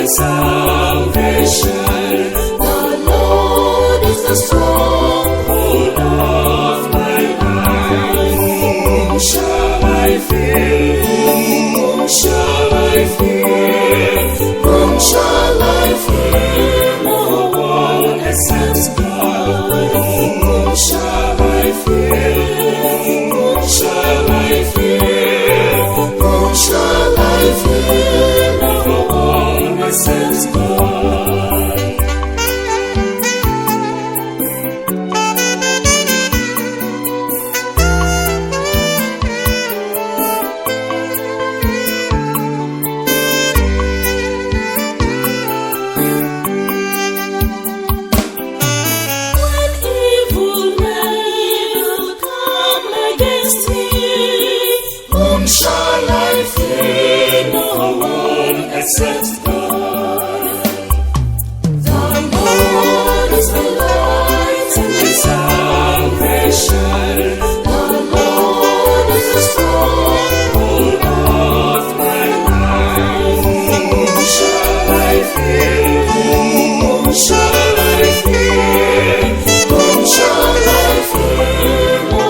Salvation. The Lord is the stronghold of my life. Whom shall I fear? Whom shall I fear? Whom shall I fear? No one except God. Whom shall I fear? Whom shall I fear? Whom shall I fear? No one except God. When evil men come against me, Whom shall I fear? No one except God. The Lord is my light and My salvation, the Lord is the stronghold of my life. Whom shall I fear? Whom shall I fear? Whom shall I fear? No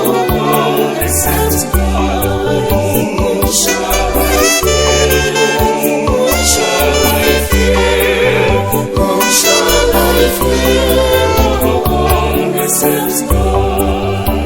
one except God. Whom shall I fear? Whom shall I fear? Whom shall I fear? No one except God.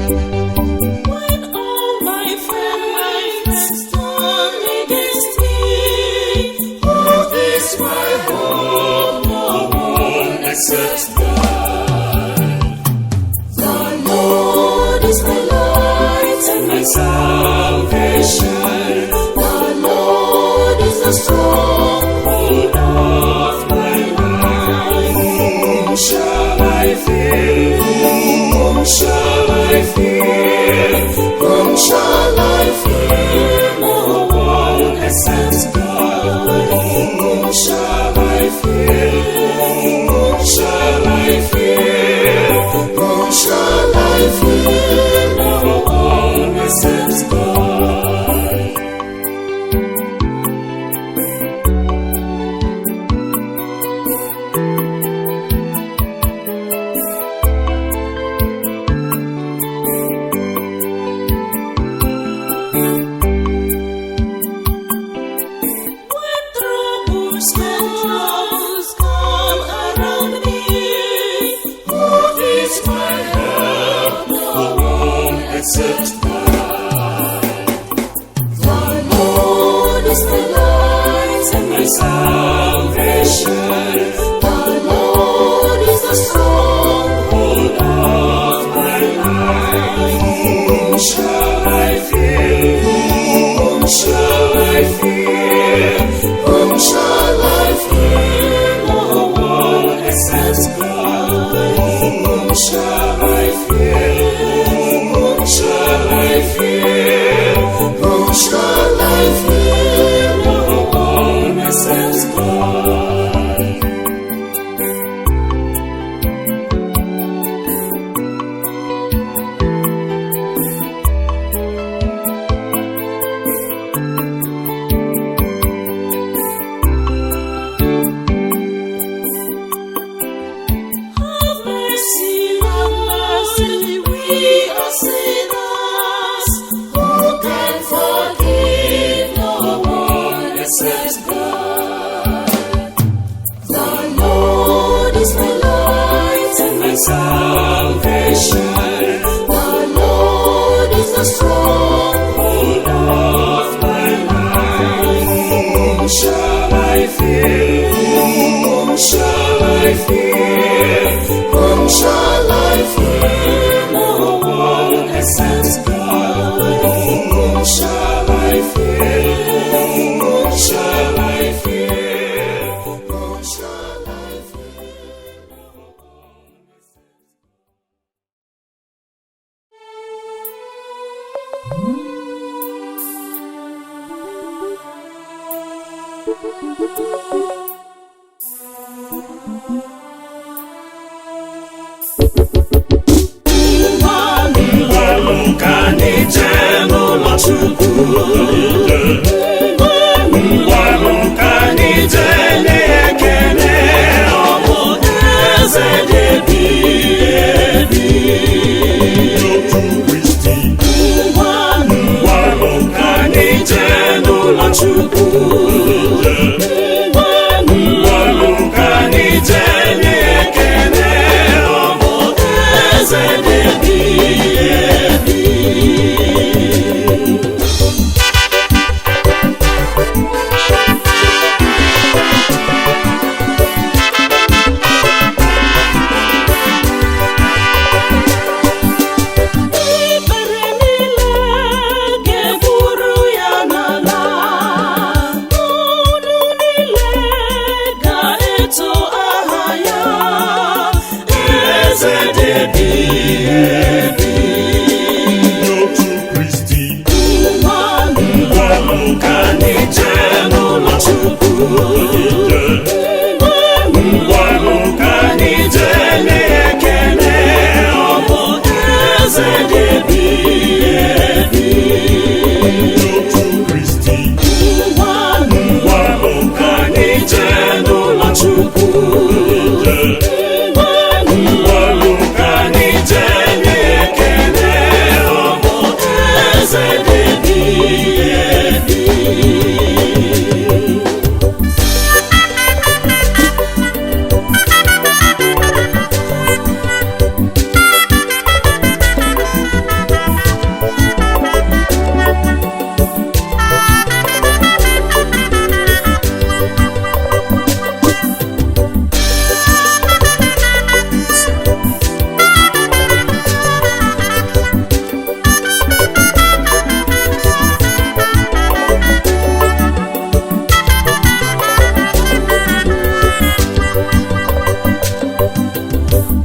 When all my friends turn against me, Who is my hope? No one except God. The Lord is my light and My salvation, the Lord is the stronghold of my life. Whom shall I fear? Whom shall I fear? Whom shall I fear? No one except God. Whom shall I fear? Whom shall I fear? Whom shall I fear? No one except God. When troubles come around me, Who is my help? No one except God. The Lord is my light and My salvation, the Lord is the stronghold of my life. Whom shall I fear? Whom shall I fear? Whom shall I fear? No one except God. Whom shall I fear? Whom shall I fear? Whom shall I fear? No one except God. Have mercy, Lord, we are sinners. Who can forgive? No one except God. The Lord is my light and My salvation, the Lord is the stronghold of my life. Whom shall I fear? Whom shall I fear? Whom shall I fear? No one except God. Whom shall I fear? Ngwanụ ka anyị jee n'ụlọ Chukwu. Ngwanụ ka anyị jee nye ekele. Ọ bụ eze dị ebighị ebi. Ngwanụ ka anyị jee n'ụlọ Chukwu. Ngwanụ ka anyị jee nye ekele. Ọ bụ eze dị ebighị ebi. Ikpere niile ga-egburu ya n'ala, ọnụ niile ga-eto aha ya. Eze dị ebighị ebi. Ngwanụ ka anyị jee n'ụlọ Chukwu. Ngwanụ ka anyị jee nye ekele. Ọ bụ eze dị ebighị ebi. Ngwanụ ka anyị jee n'ụlọ Chukwu. Ngwanụ ka anyị jee nye ekele. Ọ bụ eze dị ebighị ebi.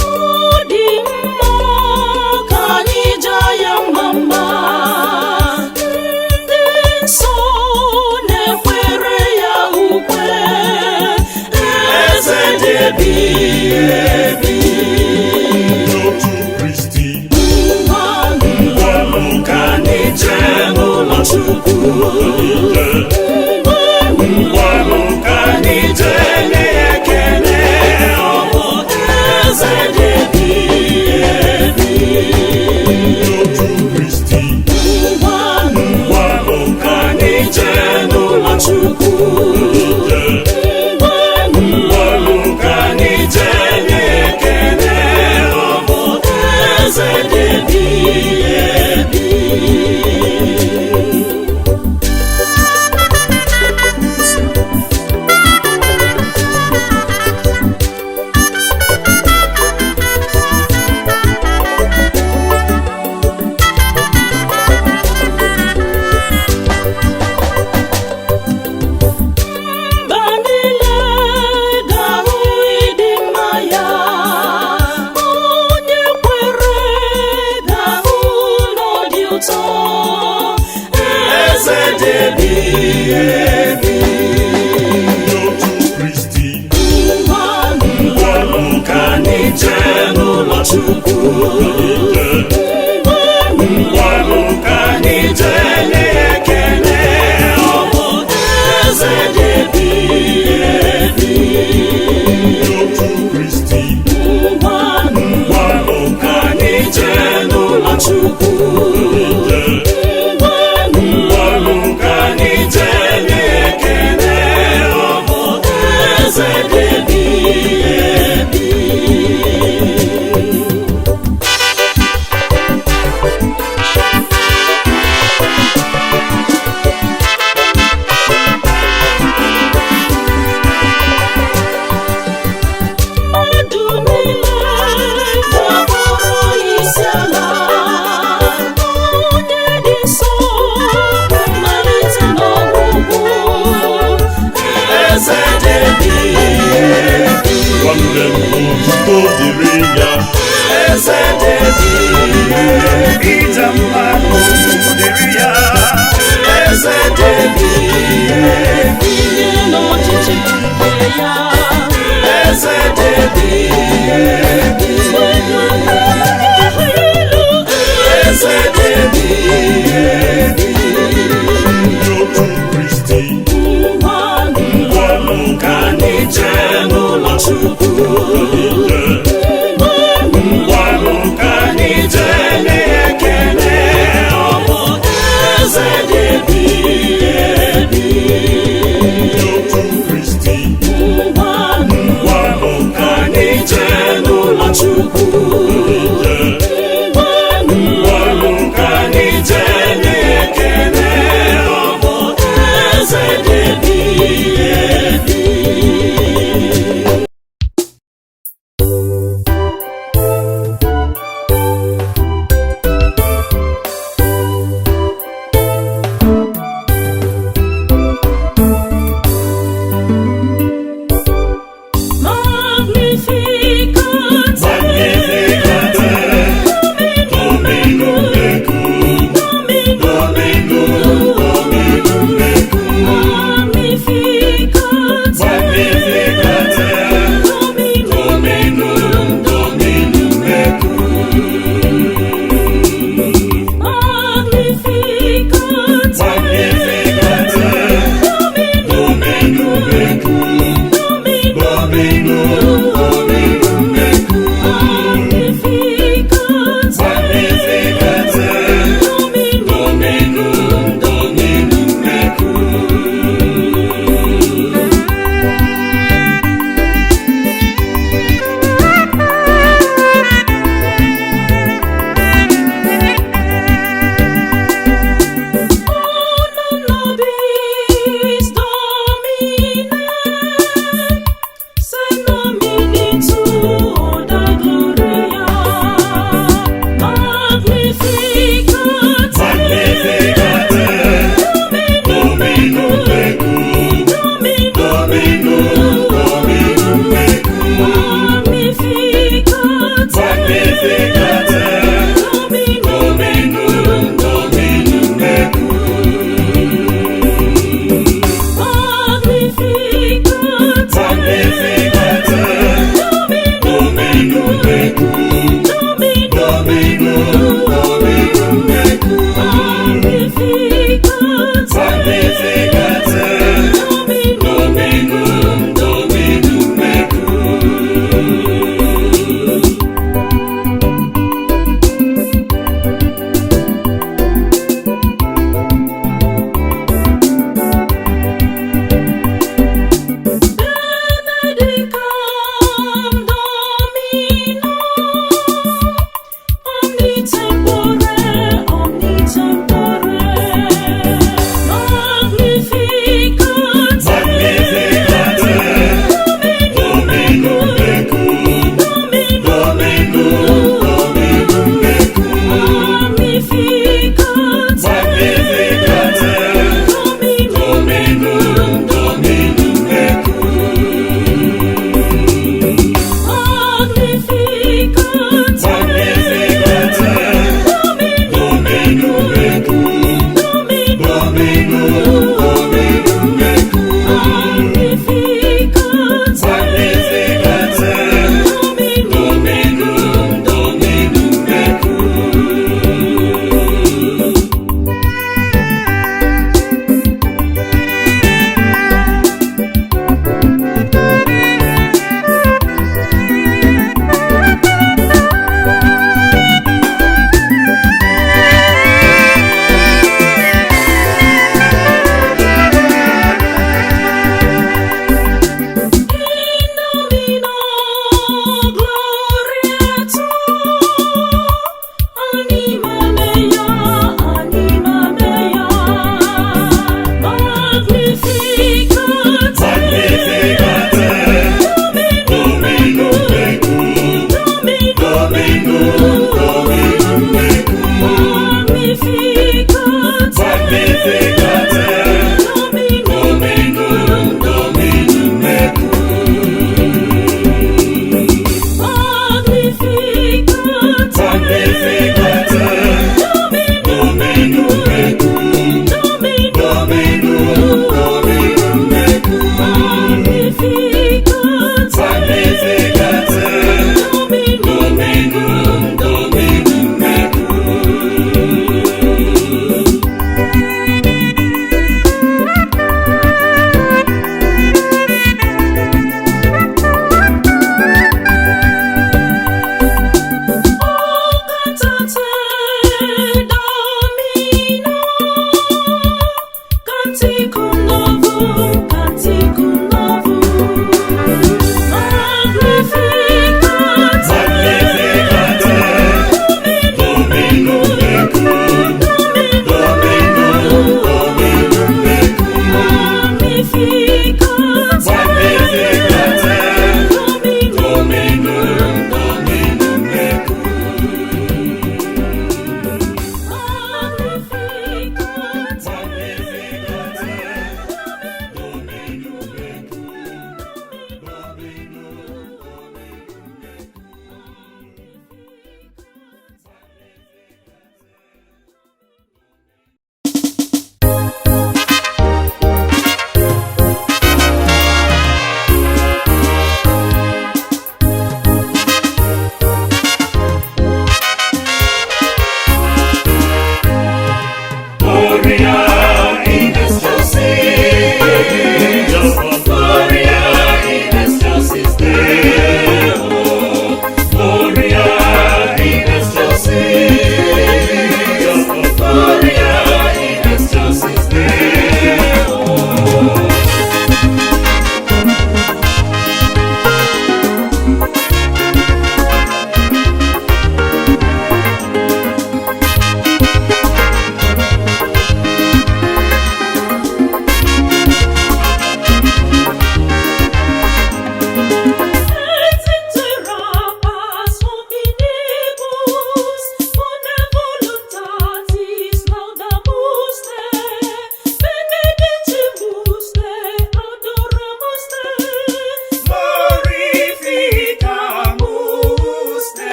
Ọ dị mma ka anyị jaa ya mma mma, ndị nsọ na-ekwere ya ukwe. Eze dị ebighị ebi. Ngwanụ ka anyị jee n'ụlọ Chukwu. Ngwanụ ka anyị jee nye ekele. Ọ bụ eze dị ebighị ebi. Ngwanụ ka anyị jee n'ụlọ Chukwu. Ngwanụ ka anyị jee nye ekele. Ọ bụ eze dị ebighị ebi. Mba niile ga-ahụ ịdị mma ya, onye kwere ga-ahụ na ọ dị ụtọ. Eze dị ebighị ebi. Ngwanụ ka anyị jee n'ụlọ Chukwu. Ngwanụ ka anyị jee nye ekele. Ọ bụ eze dị ebighị ebi. Ngwanụ ka anyị jee n'ụlọ Chukwu. Ngwanụ ka anyị jee nye ekele. Ọ bụ eze dị ebighị ebi. Mmadụ niile ga-akpọrọ isi ala, onye dị nsọ, mmalite n'ọgwụgwụ. Eze dị ebighị ebi. Nwanne m, otuto dịrị ya. Eze dị ebighị ebi. Ịja mma dịrị ya. Eze dị ebighị ebi. eze dị ebighị ebi. Ndị otu Kristi, Ngwanụ, ngwanụ ka anyị jee n'ụlọ Chukwu. Jee. Ngwanụ, Ngwanụ ka anyị jee nye ekele. Ọ bụ eze dị ebighị ebi. Magnificat. Magnificat. Dominum mecum, Dominum, Dominum mecum. Magnificat. Magnificat. Dominum, Dominum, Dominum mecum. Magnificat. Magnificat. Dominum mecum, Dominum, Dominum, Dominum mecum. Magnificat. Magnificat. Dominum, Dominum, Dominum mecum. Unum nobis Domine, sed nomini tuo da gloria. Magnificat. Magnificat.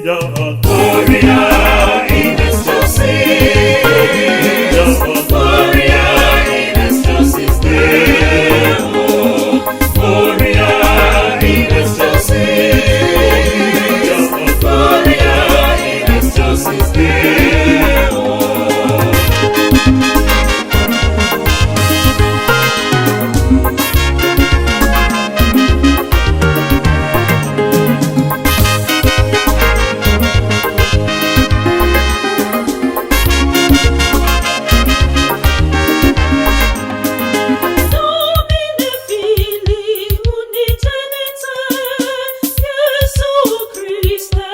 Gloria, Gloria in excelsis. Gloria in excelsis Deo. Gloria in excelsis. Gloria in excelsis Deo. Domine Filii unigenite, Iesu Christe,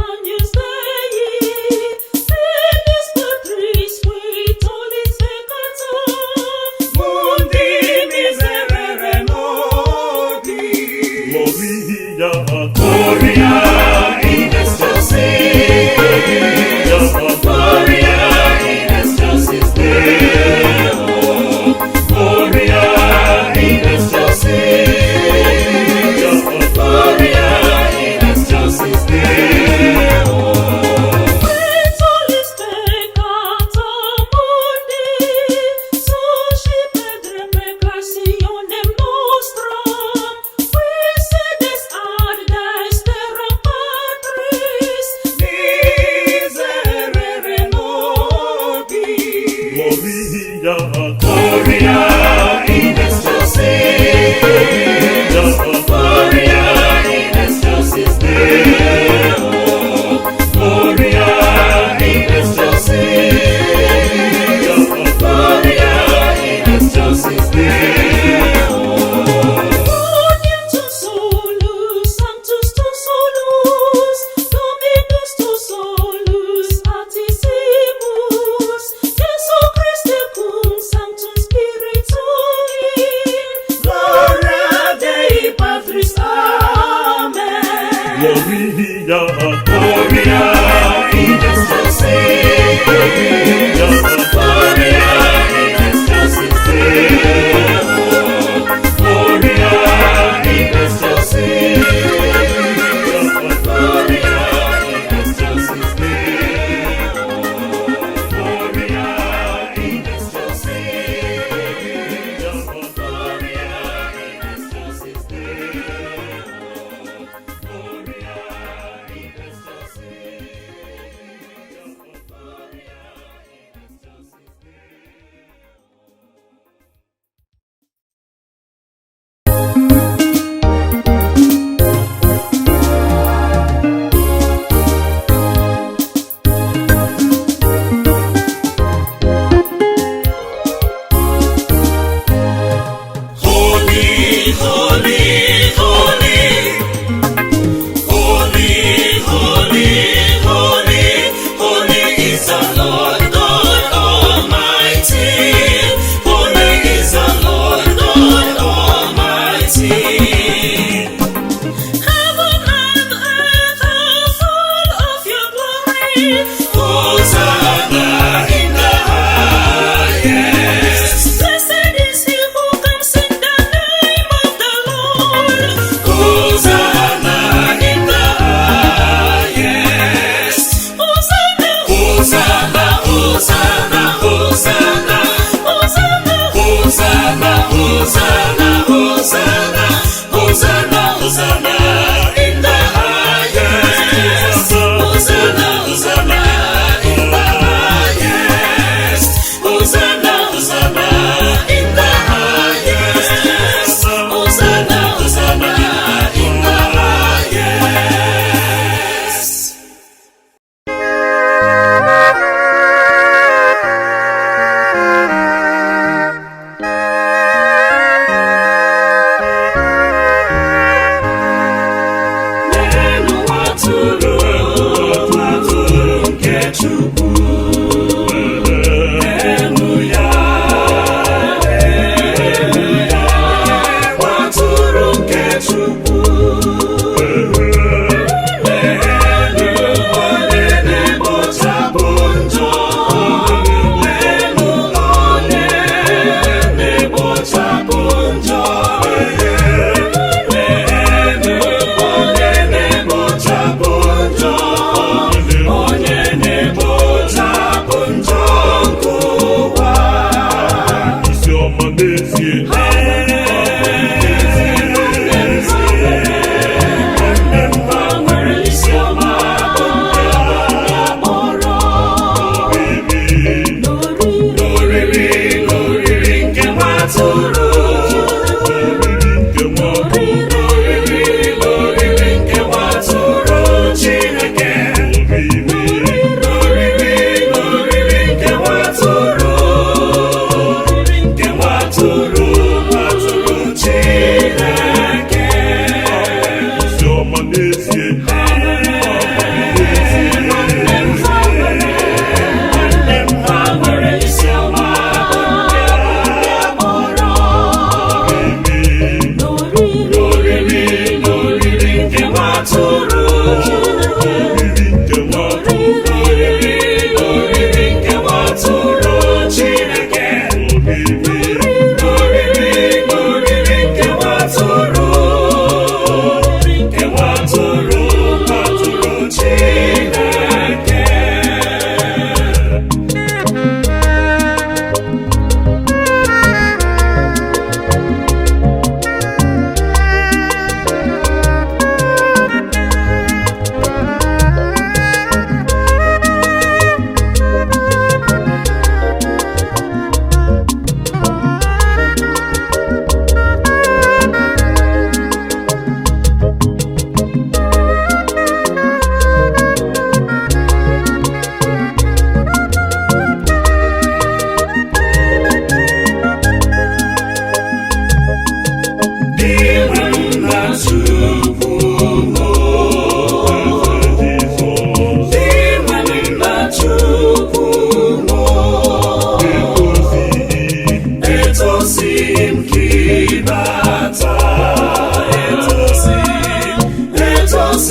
Agnus Dei, Filius Patris qui tollis peccata, Mundi miserere nobis. Gloria, Gloria in excelsis. Gloria in excelsis Deo. Gloria in excelsis. Gloria in excelsis Deo. qui tollis peccata mundi, suscipe precautionem nostram, qui sedes ad dexteram Patris, Miserere nobis. Gloria, Gloria in excelsis. Gloria in excelsis Deo. Gloria in excelsis. Gloria in excelsis Deo. Unium tu solus, sanctus tu solus, Dominus tu solus, altissimus, Jesu Christe cum sanctum spiritu in Gloria Dei Patris. Amen. Gloria, Gloria in excelsis. Gloria in excelsis Deo. Gloria in excelsis. Gloria in excelsis Deo. Gloria in excelsis. Gloria in excelsis Deo. Gloria in excelsis. Gloria in excelsis Deo. Holy, holy, holy. Holy, holy, holy, holy is the Lord God Almighty. Holy is the Lord God Almighty. Heaven and earth are full of your glory. Hosanna in the highest. Blessed is he who comes in the name of the Lord. Hosanna in the highest. Hosanna, Hosanna, Hosanna, Hosanna. Hosanna, Hosanna, Hosanna, Hosanna, Hosanna, Hosanna in the highest. Hosanna, Hosanna in the highest. Hosanna, Hosanna in the highest. Hosanna, Hosanna in the highest. Thank you.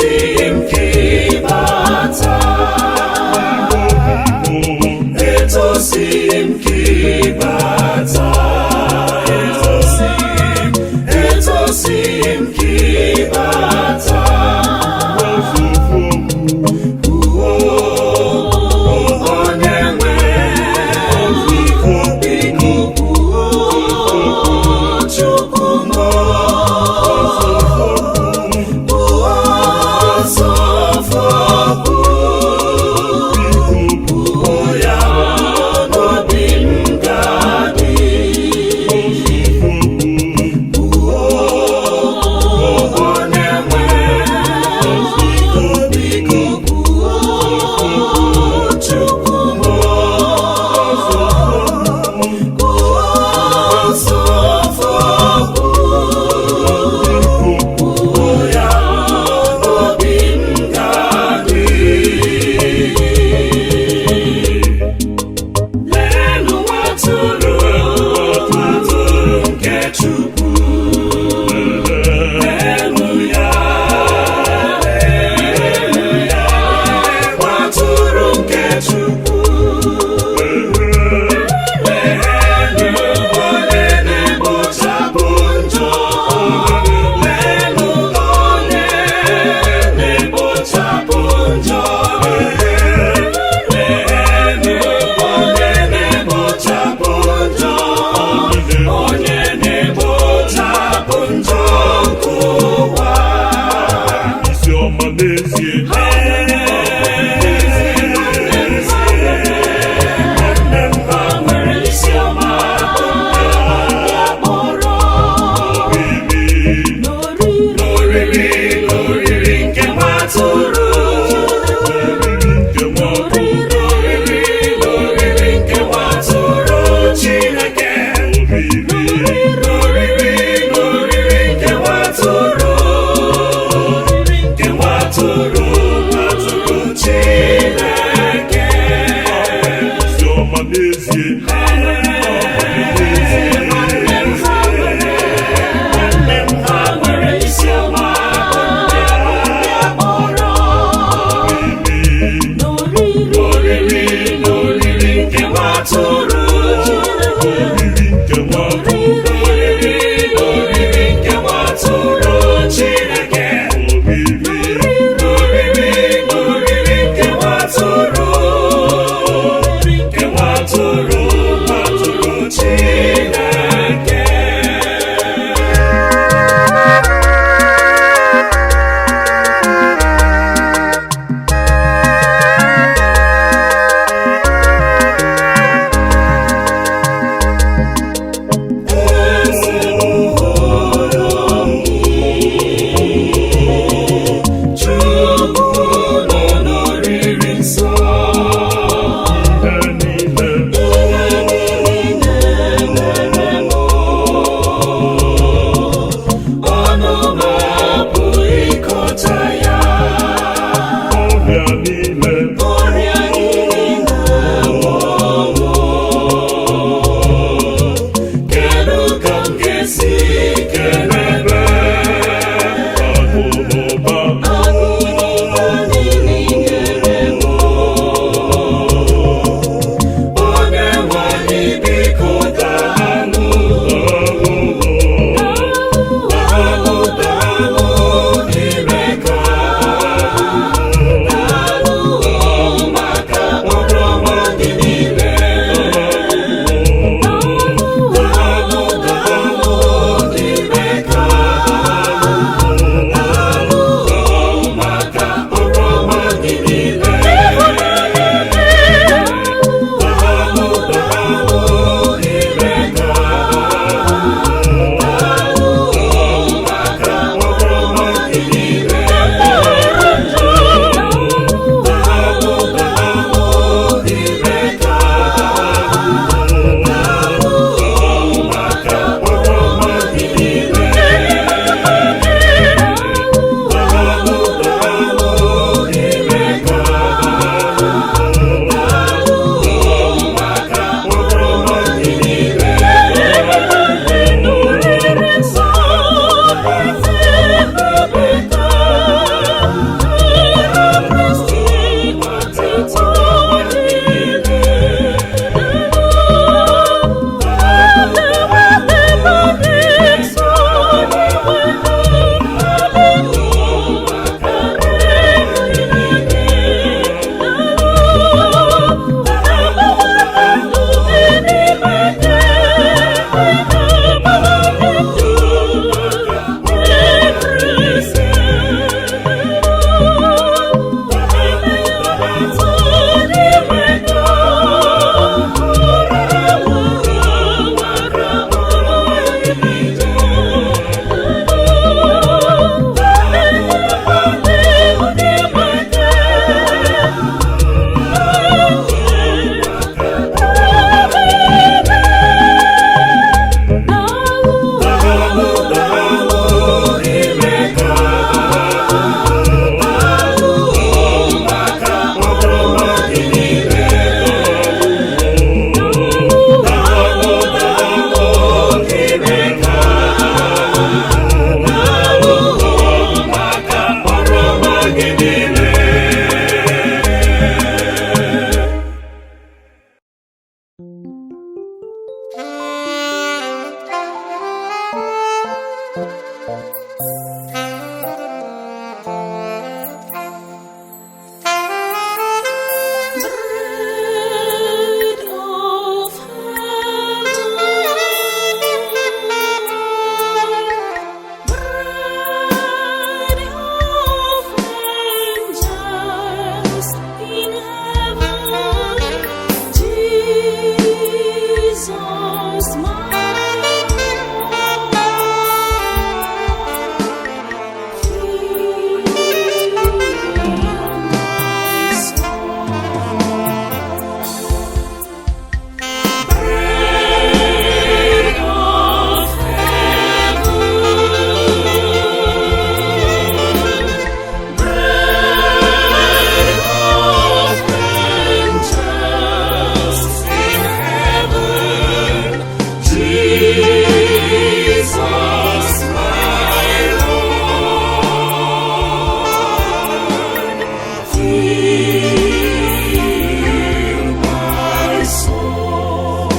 Etosi m ka ịbata. Etosi m ka ịbata. Etosi m, etosi m ka ịbata. Onye nwe biko biko kwuo Chukwu m kwuo sọfọ kwuo ya n'obi m ga-adị kwuo onye nwe biko biko kwuo Chukwu m kwuo sọfọ kwuo ya n'obi m ga-adị. Leenụ nwatụrụ, nwatụrụ nke Chukwu. Leenụ ya, leenụ ya, nwatụrụ nke Chukwu. Leenụ onye na-ekpochapụ njọ. Leenụ onye na-ekpochapụ njọ. Leenụ onye na-ekpochapụ njọ. Onye na-ekpochapụ njọ nke ụwa. Isi ọma n'ezie. Nwanne m ha nwere isi ọma bụ ndị akpọrọ n'oriri, n'oriri nke nwatụrụ. Nke nwa N'oriri, n'oriri nke nwatụrụ Chineke. N'oriri, n'oriri nke nwatụrụ, nke nwatụrụ, nwatụrụ Chineke. Isi ọma n'ezie. Nwanne m ha nwere, nwanne m ha nwere isi ọma. Bread of heaven, bread of angels in heaven, Jesus, my Lord, fill my soul. Bread of heaven, bread of angels in heaven, Jesus, my Lord, fill my soul.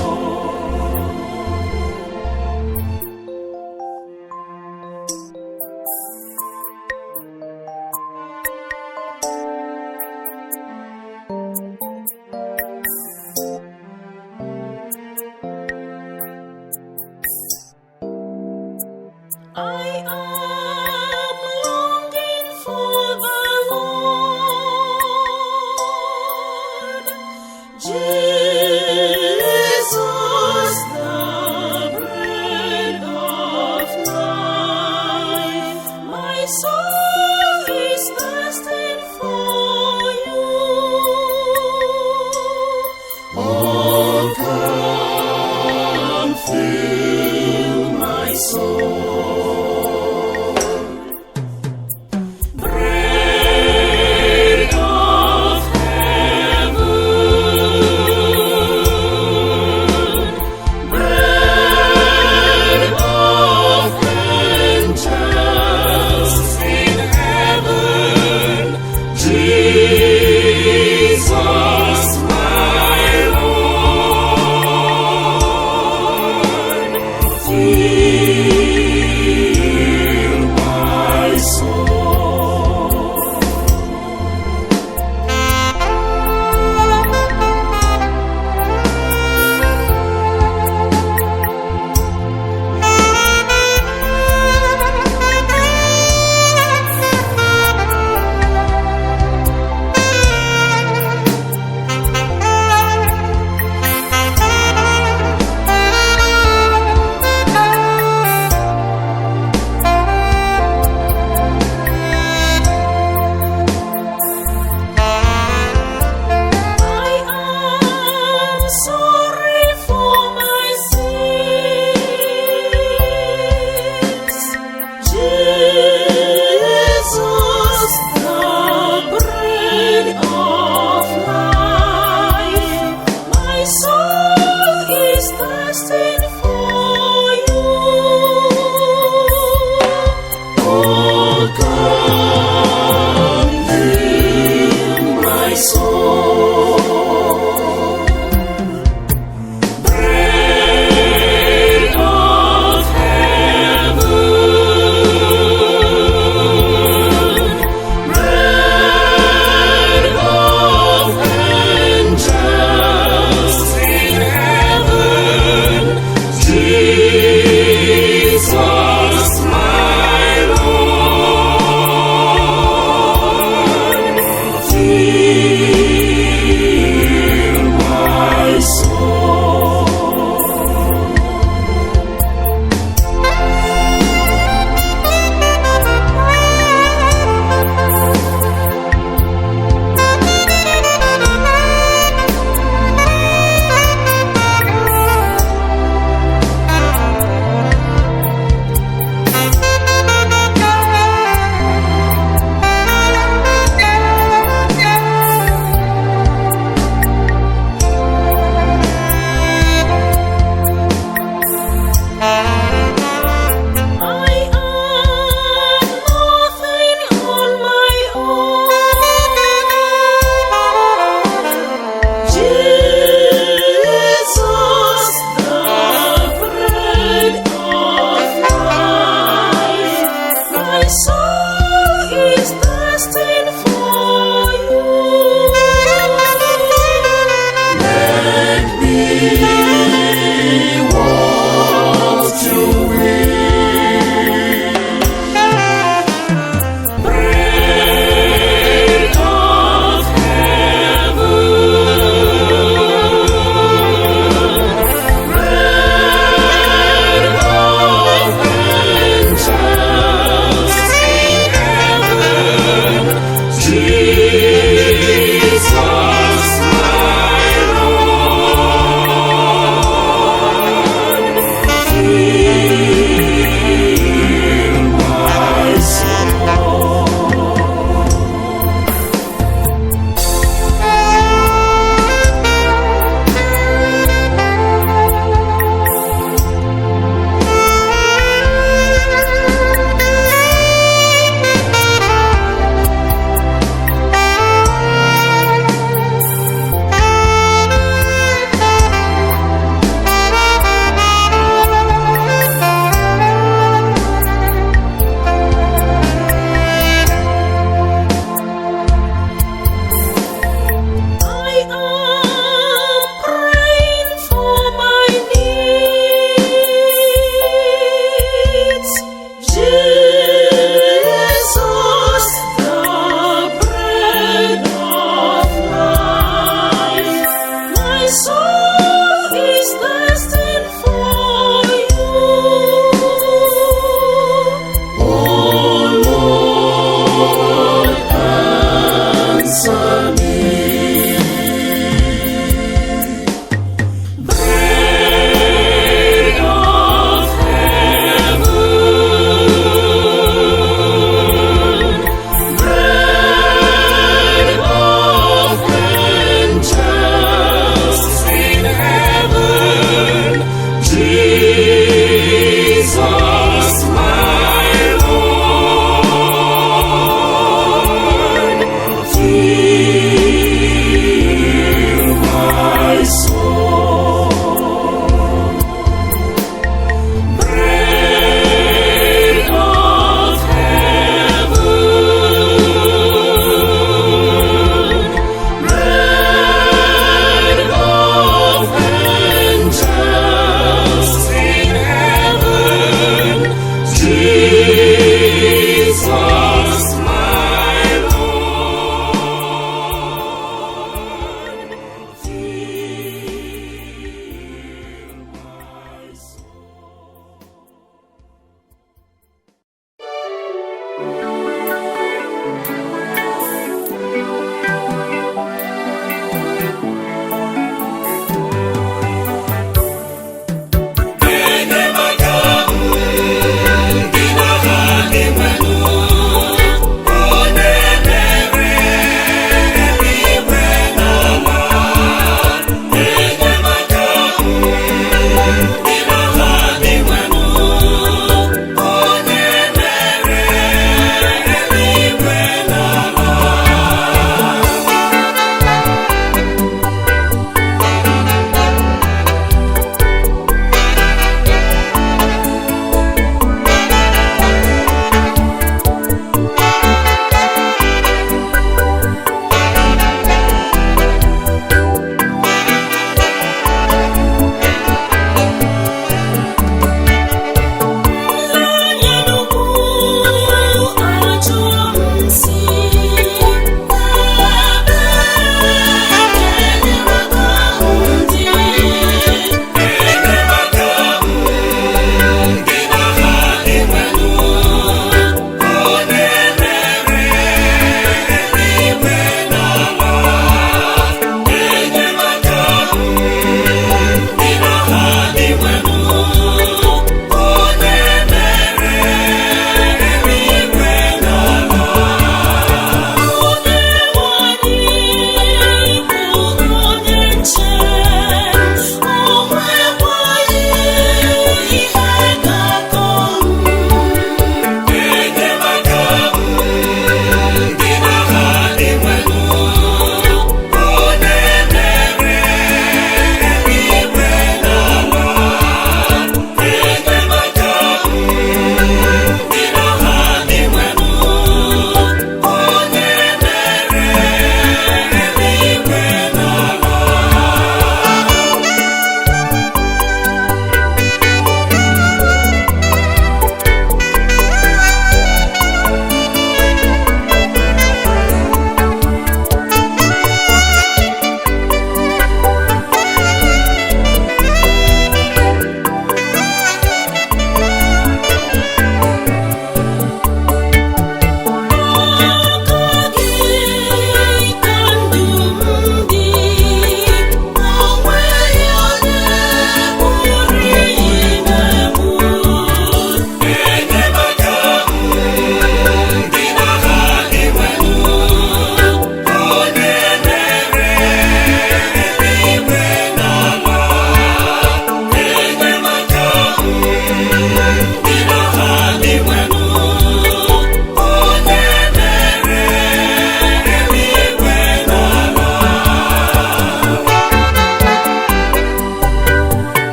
I am longing for the Lord, Jesus, the bread of life. My soul is thirsting for you. Oh, come, fill my soul. Bread of heaven, bread of angels In heaven, Jesus, my Lord, fill my soul. I am sorry for my sins. Jesus, the bread of life. My soul is thirsting for you. Oh, come, fill my soul. Bread of heaven, bread of angels in heaven, Jesus, my Lord. My soul is thirsting for you. Make me what you will. Bread of heaven, bread of angels in heaven, Jesus, my Lord, fill my soul. I am praying for my needs. Jesus, the bread of life. My soul is thirsting for you. O Lord, answer me. Bread of heaven, bread of angels in heaven, Jesus, my Lord, fill my soul. Bread of heaven, bread of angels in heaven, Jesus, my Lord, fill my soul. Enyemaka ndị n'agha enwelu, onye mere eluigwe na ala. Enyemaka ndị n'agha enwelu, onye mere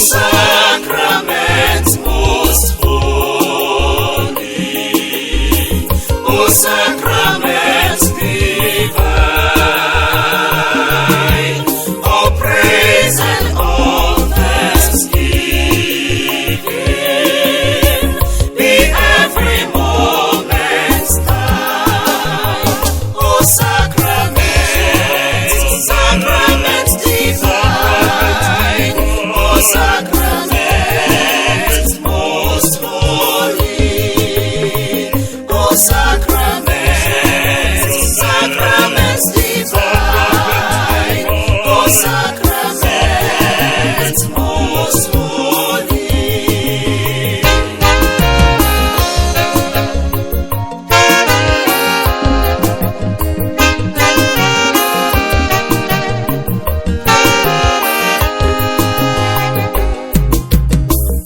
Sacrament most holy, O sacrament divine, all praise and all thanksgiving be every moment thine. O sacrament, sacrament divine, O sacrament most holy, O sacrament, sacrament divine, O sacrament most holy.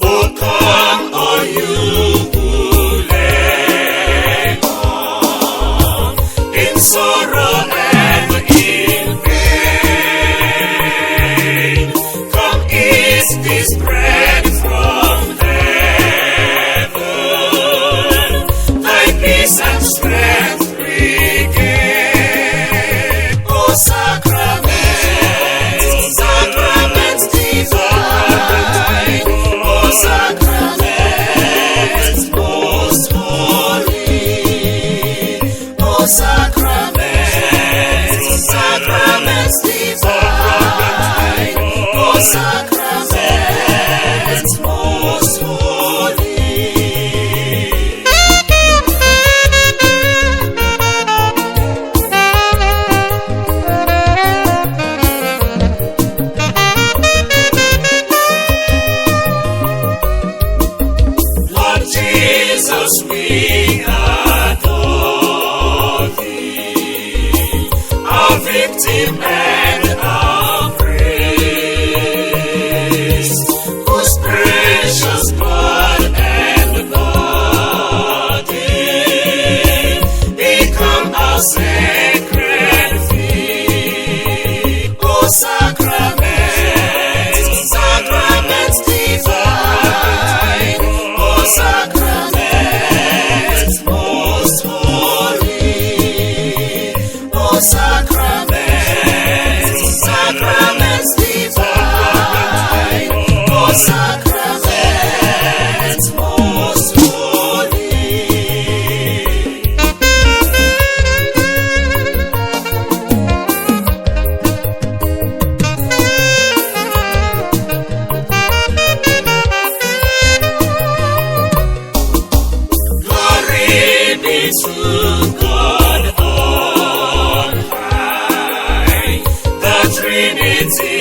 O come, all you who labor in sorrow and in pain, come eat this bread from heaven, thy peace and strength regain. O sacrament, sacrament divine, O sacrament most holy, O sacrament, sacrament divine, O sacrament most holy. Lord Jesus, we adore thee, our victim and our priest, whose precious blood and body become our sacred feast. O sacrament, sacrament divine, O sacrament most holy, O sacrament, sacrament divine, O sacrament most holy. Glory be to God on high, the Trinity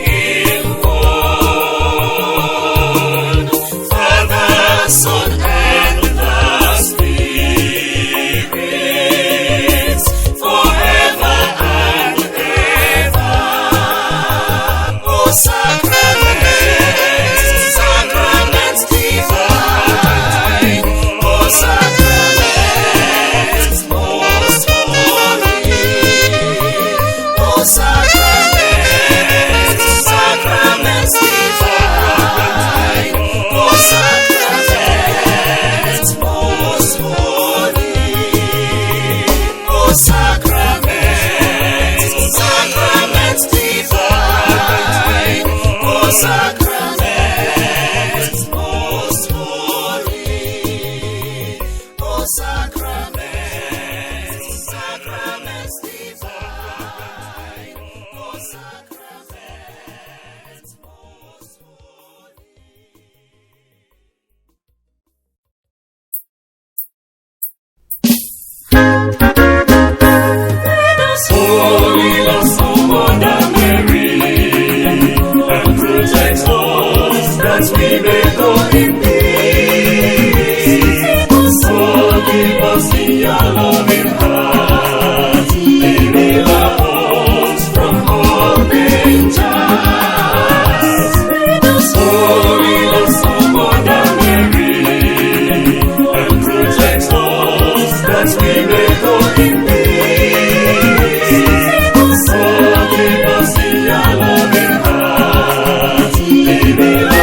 in one, Father, Son, and the Spirit, forever and ever. O sacrament, sacrament divine, O sacrament most holy, O sacrament, sacrament divine, O sacrament most holy, O sacrament, sacrament divine, O sacrament most holy, O sacrament, sacrament divine, O sacrament most holy. Let us Holy Lord, O Mother Mary, and protect us that we may go in peace. Forgive us in your loving heart, deliver us from all dangers. Let us Holy Lord, O Mother Mary, and protect us that we may go in peace. Forgive us in your loving heart, deliver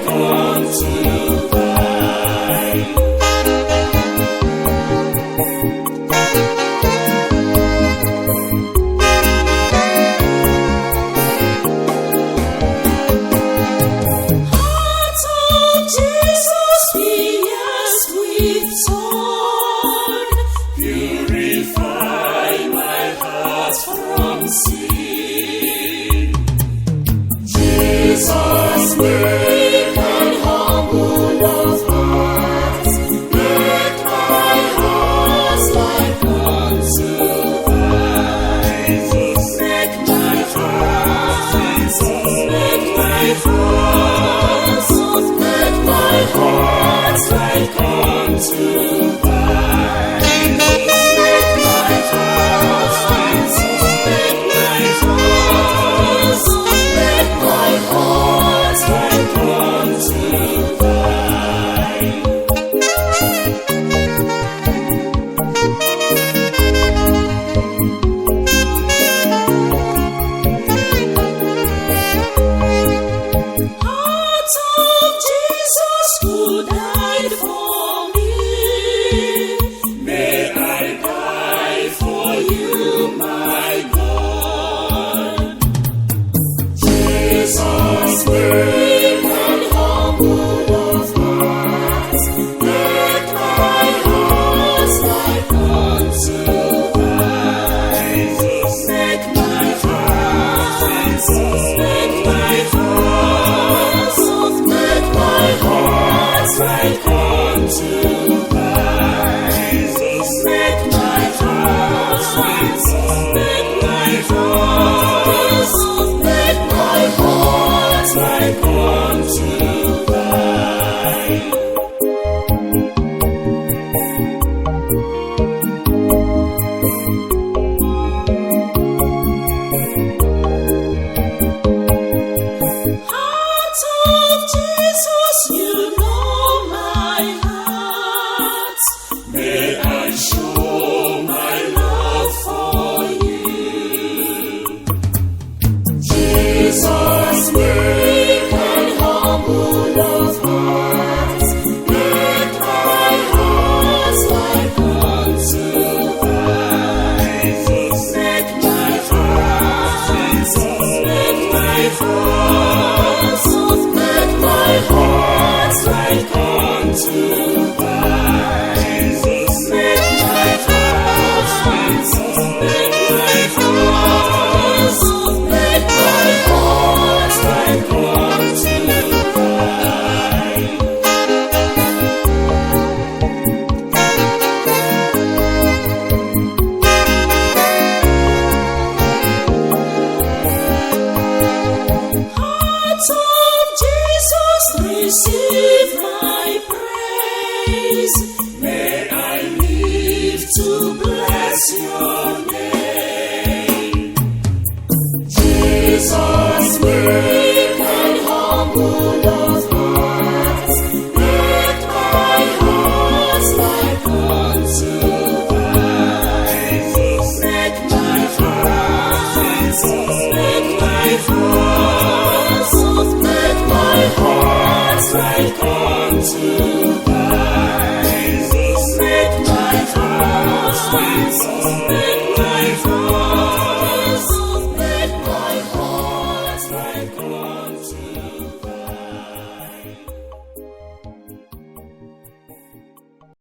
like unto thine. Heart of Jesus, pierced with thorn, Purify my heart from sin. Jesus, meek and humble of heart, make my heart like unto thine. Jesus, Make my heart, make my heart, make my heart like unto thine. Make my heart, make my heart, make my heart like unto thine. Heart of Jesus who died for me. May I die for you, my God. Jesus, meek and humble of heart, make my heart like unto thine. Jesus, Make my heart, make my heart, make my heart like unto thine. Jesus, Make my heart, make my heart, make my heart like unto thine. Heart of Jesus, you know my heart. May I show my love for you. Jesus, meek and humble of heart, make my heart like unto thine. Jesus, Make my heart, make my heart, make my heart like unto thine. Jesus, Make my heart, make my heart, make my heart like unto thine. Heart of Jesus, receive my praise. May I live to bless your name. Jesus, meek and humble of heart, make my heart like unto thine. Jesus, Make my heart, make my heart, make my heart like unto thine. Jesus, Make my heart, make my heart.